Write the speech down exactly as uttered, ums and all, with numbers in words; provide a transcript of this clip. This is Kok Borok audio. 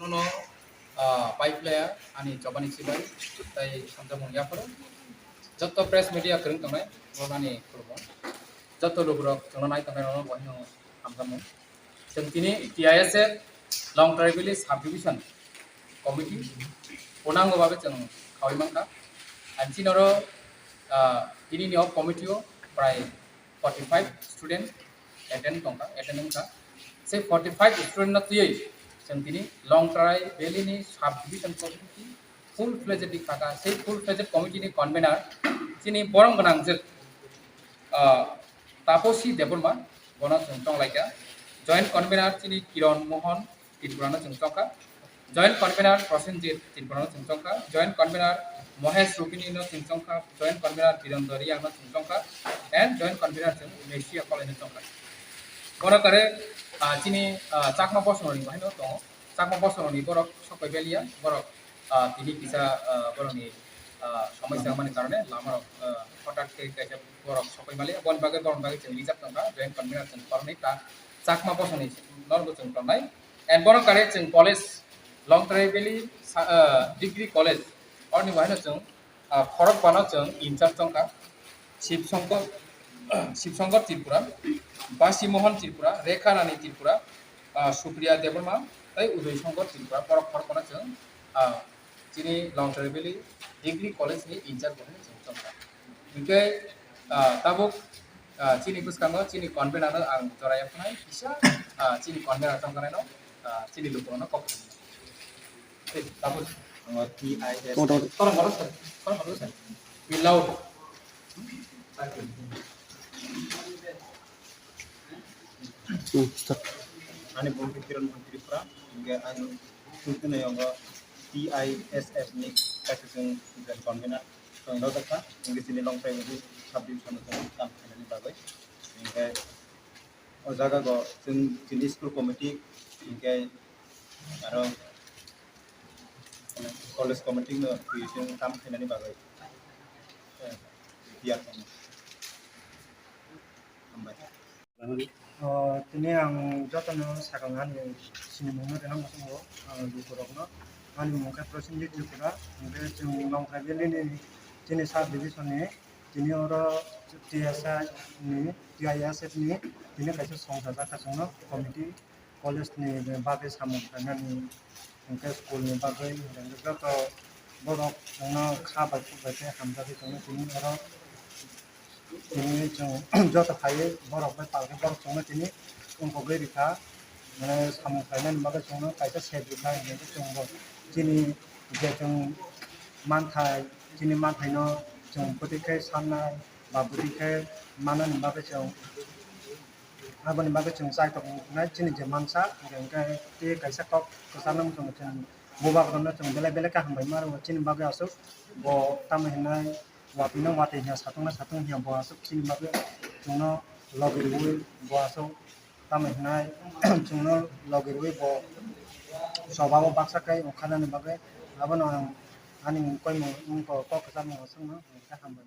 Nono, ah, pai phlaya ani chobani chibai tai samjamung yapharo. Joto press media kwrwng tongnai, borok ani khulumung. Joto lukurok chwngno nai tongnai nono bo hino hamjamung. Chwng tini T I S F Longtrai Valley Subdivision Committee pwnango babe chwng khawi mankha. Ani chini oro, ah, tini ni o committee o prai forty five student attend tongkha, attend wngkha. Sei forty five student no twiwi chwng tini Longtrai Valley ni subdivision committee full fledged ni kaka, sei full fledged committee ni convener chini borom gwnang je, ah, Taposi Debbarma, bono chwng tonglaikha. Joint convener chini Kiron Mohan Tripura no chwng chongkha. Joint convener Prosenjit Tripura no chwng chongkha. Joint convener Mohesh Rupini no chwng chongkha. Joint convener Birendra Riang no chwng chongkha. And joint convener chwng Mesia Kolai no chongkha. Bono kare, ah, chini, ah, Chakma bosong rok ni bahai no tongo. Chakma bosong rok ni borok sokoi baliya, borok, ah, tini kisa, ah, borok ni, ah, somosya wngmani karone lama rok, ah, hotat khe kaisa borok sokoi maliya. Boni bagwi, borok ni bagwi chwng rijak tongkha, joint convener chwng kornoi ta Chakma bosong ni norok chwng tongnai. And bono kare chwng college, Longtrai Valley sa-, ah, degree college, oroni bahai no chwng, ah, khorok bano chwng in charge tongkha. Shiv Shankar, Shiv Shankar Tripura, Basi Mohan Tripura, Rekha Rani Tripura, ah, Supriya Debbarma, tei Udoy Shankar Tripura, borok khorok bano chwng, ah, chini Longtrai Valley Degree College ni in charge bo hwnwi chwng tongkha. Hinkhe, ah, tabuk, ah, chini bwskango chini convener no ang jorai phnai kisa, ah, chini convener tongkha no, ah, chini lukurokno kok. Tamo, tamo. Tamo, tamo. Torang kotor sir. Torang kotor sir. Be loud. Hmm, start. Ani bumung Kiran Mohan Tripura, hingke ang tungtwno yongo T I S F ni kaisa chwng convener, chwng rojak kha, hingke chini Longtrai Valley subdivision no chwng kam khainani bagwi, hingke o jaga go chwng chini school committee, hingke aro college committee no twi chwng kam khainani bagwi, eh, tiyar tongo. Hambai. O, tini ang jotono sakang ani sinimungno rina muchungo, ah, lukurokno. Ani mung khe Prosenjit Tripura, hingke chwng Longtrai Valley ni chini sub division ni tini oro T S I ni, T I S F ni tini kaisa songchajak kha chwngno committee. College ni bagwi samung khlainani, hwnkhe school ni bagwi, hwnkhe joto borok chwngno kha bai khuk bai khe hamjagwi chwngno tini oro tini chwng joto phaiwi borok bai palkhe borok chwngno tini wngkogwi rikha, mane samung khlainani bagwi chwngno kaisa sep rikha, hwnkhe chwngbo chini je chwng manthai, chini manthaino chwng bwtwi khe sannai ba bwtwi khe mannani bagwi chwng Aboni bagwi chwng chai tongnai chini je mansa, hwnkhe tei kaisa kok kwchangno chwng, chwng bubagrokno chwng belai belai khe hambai ma rwo. Chini bagwi aswk bo tamo hinai watwi no watwi hiya, satung no satung hiya, bo aswk chini bagwi chwngno logi rwui bo aswk tamo hinai chwngno logi rwui bo choba o baksa khe ongkha nani bagwi. Abono ang ani koimung wngkha kok kwchangno aswkno hwnkhe hambai.